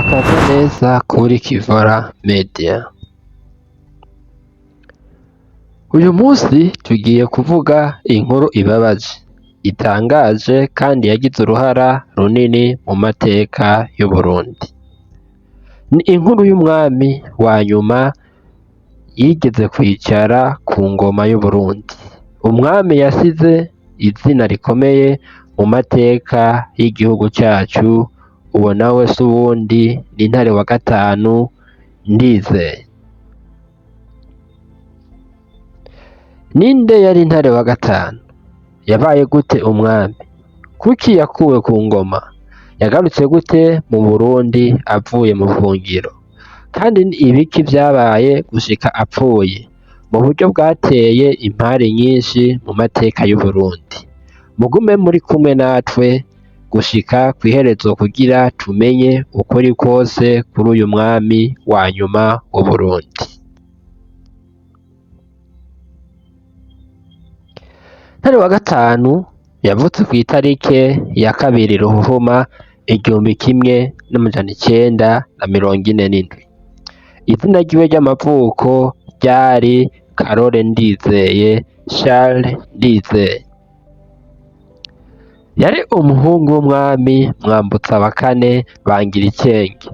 Murakaza neza kuri Kivora Media. Uyu munsi tugiye kuvuga inkuru ibabaje, itangaje kandi yagize uruhara runini mu mateka y'Uburundi. Ni inkuru y'umwami wa nyuma yigeze kwicara ku ngoma y'Uburundi. Umwami yasize izina rikomeye mu mateka y'igihugu cacu, uwo nawe si uwundi ni Ntare wa gatanu Ndizeye. Ninde yari Ntare wa gatanu? Yabaye gute umwami? Kuki yakuwe ku ngoma? Yagarutse gute mu Burundi avuye mu buhungiro? Kandi ni ibiki vyabaye gushika apfuye, mu buryo bwateye impari nyinshi mu mateka y'Uburundi? Mugume muri kumwe natwe gushika kw'iherezo kugira tumenye ukuri kwose kuri uyu mwami wa nyuma w'Uburundi. Ntare wa gatanu yavutse kw'itarike ya 2 Ruhuhuma 1947. Izina ryiwe ry'amavuko ryari Karore Ndizeye Charles Ndizeye. Yari umuhungu w'umwami Mwambutsa wa kane Bangiricenge,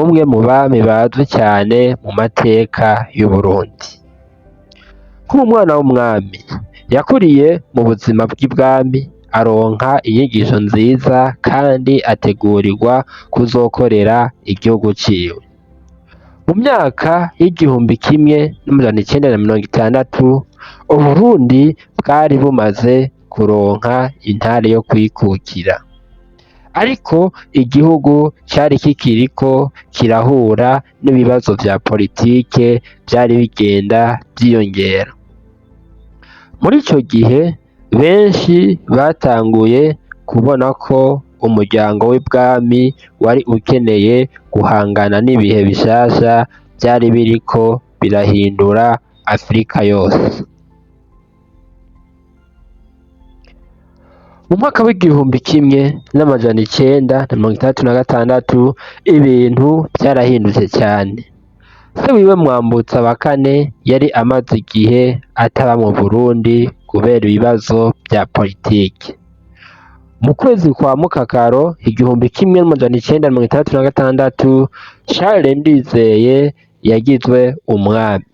umwe mu bami bazwi cyane mu mateka y'Uburundi. Nk'umwana w'umwami, yakuriye mu buzima bw'ibwami, aronka inyigisho nziza kandi ategurirwa kuzokorera igihugu ciwe. Mu myaka y'1960, Uburundi bwari bumaze kuronka intare yo kwikukira. Ariko igihugu cari kikiriko kirahura n'ibibazo vya politike vyari bigenda vyiyongera. Muri ico gihe, benshi batanguye kubona ko umuryango w'ibwami wari ukeneye guhangana n'ibihe bishasha vyari biriko birahindura Afrika yose. Mu mwaka w'1966, ibintu vyarahindutse cane. Se wiwe Mwambutsa wa kane yari amaze igihe ataba mu Burundi kubera ibibazo vya politike. Mu kwezi kwa Mukakaro 1966, Charles Ndizeye yagizwe umwami.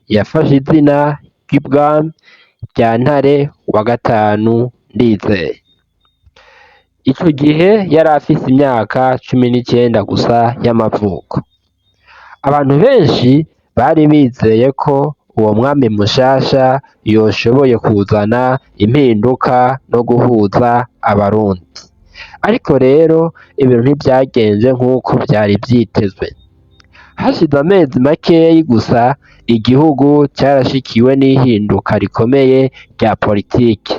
Yafashe izina ry'ibwami rya Ntare wa gatanu Ndizeye. Ico gihe yari afise imyaka 19 gusa y'amavuko. Abantu benshi bari bizeye ko uwo mwami mushasha yoshoboye kuzana impinduka no guhuza abarundi. Ariko rero ibintu ntivyagenze nk'uko vyari vyitezwe. Hashize amezi makeyi gusa igihugu carashikiwe n'ihinduka rikomeye rya politike.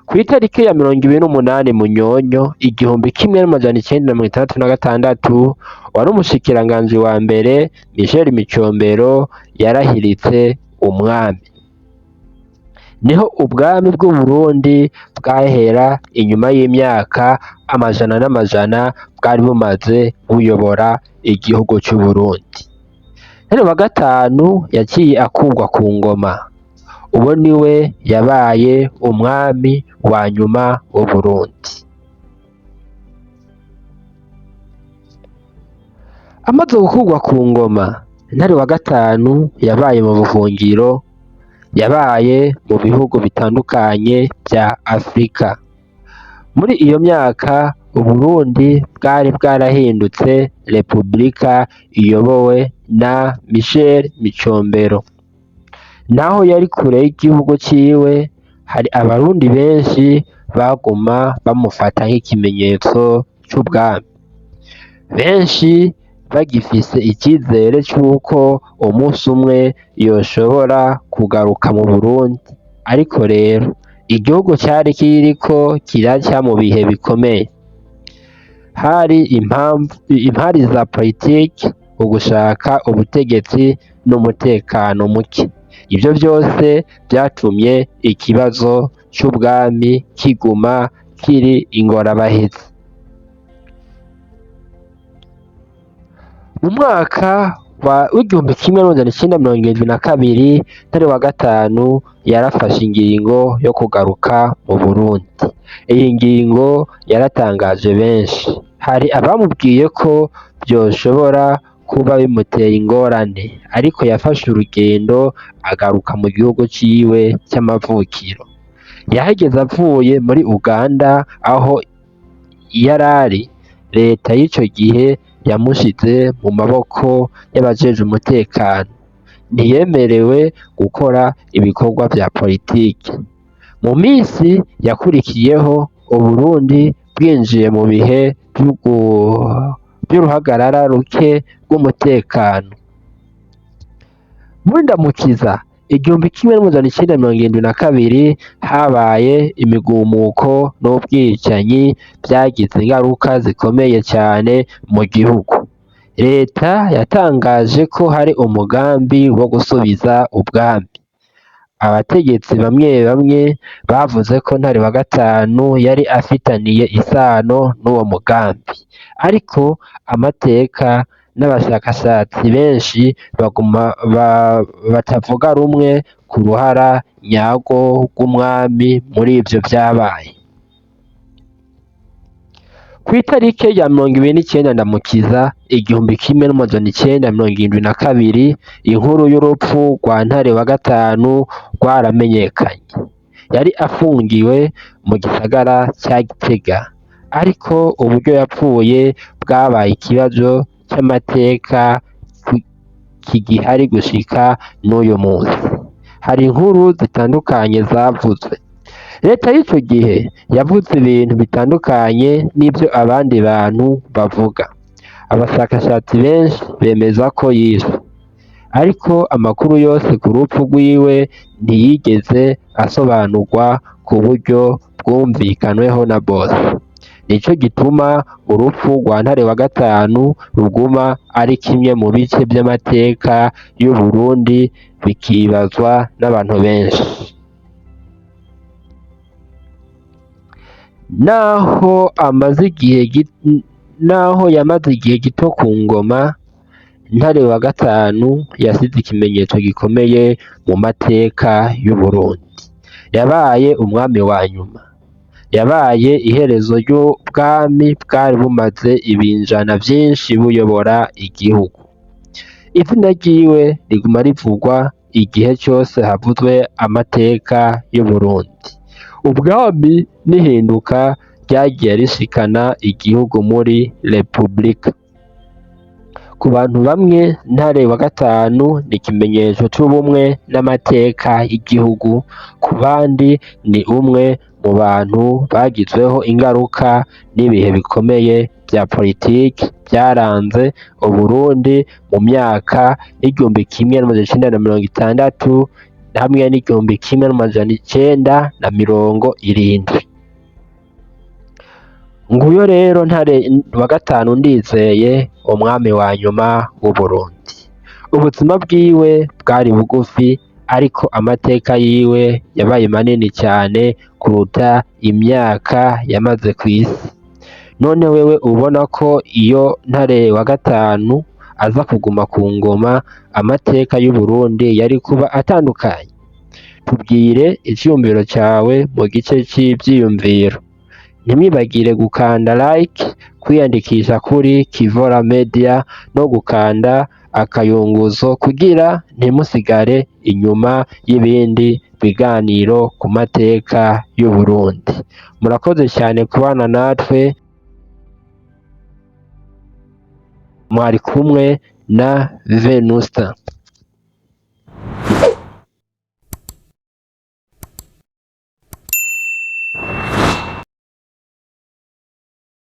Kw'itarike ya 28 Munyonyo 1966, wari umushikiranganji wa mbere Michel Micombero yarahiritse umwami. Niho ubwami bw'Uburundi bwahera inyuma y'imyaka amajana n'amajana bwari bumaze buyobora igihugu c'Uburundi. Ntare wa gatanu yaciye akurwa ku ngoma. Uwo niwe yabaye umwami wa nyuma w'Uburundi. Amaze gukurwa ku ngoma, Ntare wa gatanu yabaye mu buhungiro, yabaye mu bihugu bitandukanye vya Afrika. Muri iyo myaka, Uburundi bwari bwarahindutse Republika iyobowe na Michel Micombero. Naho yari kure y'igihugu ciwe, hari abarundi benshi baguma bamufata nk'ikimenyetso c'ubwami. Benshi bagifise icizere c'uko umunsi umwe yoshobora kugaruka mu Burundi. Ariko rero igihugu cari kiriko kiraca mu bihe bikomeye. Hari impari za politike, ugushaka ubutegetsi n'umutekano muke. Ivyo vyose vyatumye ikibazo c'ubwami kiguma kiri ingorabahizi. Mu mwaka w'1972, Ntare wa gatanu yarafashe ingingo yo kugaruka mu Burundi. Iyi ngingo yaratangaje benshi. Hari abamubwiye ko vyoshobora kuba bimuteye ingorane, ariko yafashe urugendo agaruka mu gihugu ciwe c'amavukiro. Yahageze avuye muri Uganda aho yarari. Leta y'ico gihe yamushize mu maboko y'abajejwe umutekano, ntiyemerewe gukora ibikorwa vya politike. Mu misi yakurikiyeho, Uburundi bwinjiye mu bihe vy'uruhagarara ruke rw'umutekano. Muri Ndamukiza 1972 habaye imigumuko n'ubwicanyi vyagize ingaruka zikomeye cane mu gihugu. Leta yatangaje ko hari umugambi wo gusubiza ubwami. Abategetsi bamwe bamwe bavuze ko Ntare wa gatanu yari afitaniye isano n'uwo mugambi, ariko amateka n'abashakashatsi benshi baguma batavuga rumwe ku ruhara nyarwo rw'umwami muri ivyo vyabaye. Kw'itarike ya 29 Ndamukiza 1972, inkuru y'urupfu rwa Ntare wa gatanu rwaramenyekanye. Yari afungiwe mu gisagara ca Gitega, ariko uburyo yapfuye bwabaye ikibazo c'amateka kigihari gushika n'uyu munsi. Hari inkuru zitandukanye zavuzwe. Leta y'ico gihe yavuze ibintu bitandukanye n'ivyo abandi bantu bavuga. Abashakashatsi benshi bemeza ko yishwe, ariko amakuru yose ku rupfu rwiwe ntiyigeze asobanurwa ku buryo bwumvikanweho na bose. Nico gituma urupfu rwa Ntare wa gatanu ruguma ari kimwe mu bice vy'amateka y'Uburundi bikibazwa n'abantu benshi. Naho yamaze igihe gito ku ngoma, Ntare wa gatanu yasize ikimenyetso gikomeye mu mateka y'Uburundi. Yabaye umwami wa nyuma. Yabaye iherezo ry'ubwami bwari bumaze ibinjana vyinshi buyobora igihugu. Izina ryiwe riguma rivugwa igihe cose havuzwe amateka y'Uburundi. Ubwami n'ihinduka ryagiye rishikana igihugu muri Republika. Ku bantu bamwe, Ntare wa gatanu ni ikimenyetso c'ubumwe n'amateka y'igihugu, ku bandi ni umwe mu bantu bagizweho ingaruka n'ibihe bikomeye vya politiki vyaranze Uburundi mu myaka y'1960 hamwe n'1970. Nguyo rero Ntare wa gatanu Ndizeye, umwami wa nyuma w'Uburundi. Ubuzima bwiwe bwari bugufi, ariko amateka yiwe yabaye manini cyane kuruta imyaka yamaze kw'isi. None wewe ubona ko iyo Ntare wa gatanu aza kuguma ku ngoma, amateka y'Uburundi yari kuba atandukanye? Tubwire iciyumviro cawe mu gice c'ivyiyumviro. Ntimwibagire gukanda like, kwiyandikisha kuri Kivora Media no gukanda akayunguzo kugira ntimusigare inyuma y'ibindi biganiro ku mateka y'Uburundi. Murakoze cyane kubana natwe, mwari kumwe na Venusta.